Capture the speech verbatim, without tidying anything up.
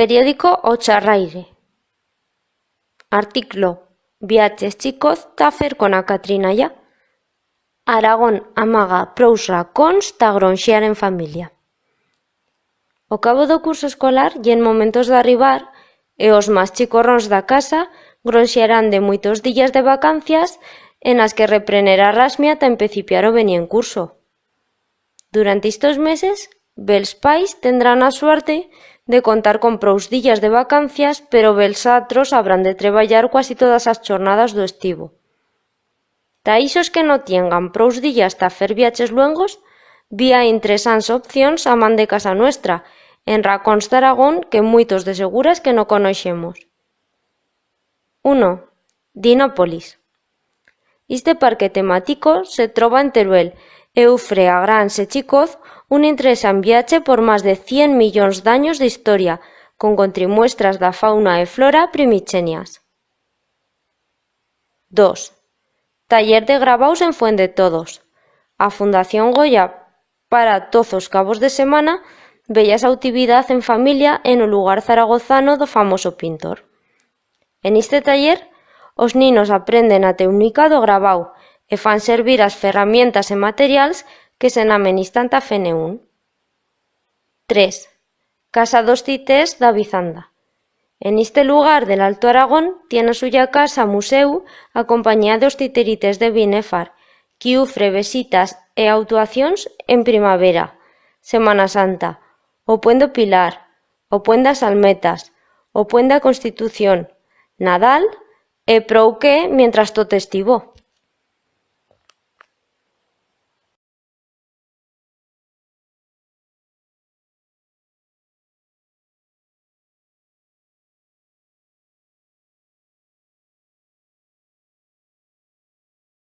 Periódico O Charraire. Articlo: Viaches chicoz ta fer con a Catrina ya. Aragón amaga prous racons ta gronxiar en familia. O cabo d'o curso escolar ye'n momentos d'arribar e os mas chicorrons d'a casa gronxiarán de muitos días de vacancias en as que reprenerá rasmia ta empecipiar o venient curso. Durant istos meses, bels pais tendrán a suerte de contar con prous días de vacancias, pero bels atros habrán de treballar cuasi todas as chornadas d'o estivo. Ta ixos que no tiengan prous días ta fer viaches luengos, bi hai interesants opcions a man de casa nuestra, en racons d'Aragón que muitos de seguras que no conoixemos. Uno. Dinópolis. Iste parque tematico se troba en Teruel e ufre a grans e chicoz un interesant viache por mas de cient millons d'anyos d'historia, con contrimuestras d'a fauna e flora primichenias. Dos. Taller de grabaus en Fuent de Todos. A Fundación Goya para toz os cabos de semana bellas autividaz en familia en o lugar zaragozano d'o famoso pintor. En iste taller, os ninos aprenden a teunica d'o grabau e fan servir as ferramientas e materials que se'n amenistan ta fer-ne un. Tres. Casa d'os Titers d'Abizanda. En iste lugar de l'Alto Aragón tiene a suya casa museu a companyía d'os Titerites de Binefar, qui ufre vesitas e autuacions en primavera, Semana Santa, o Puent d'o Pilar, o Puent d'as Almetas, o Puent d'a Constitución, Nadal e prou que mientras tot estivo.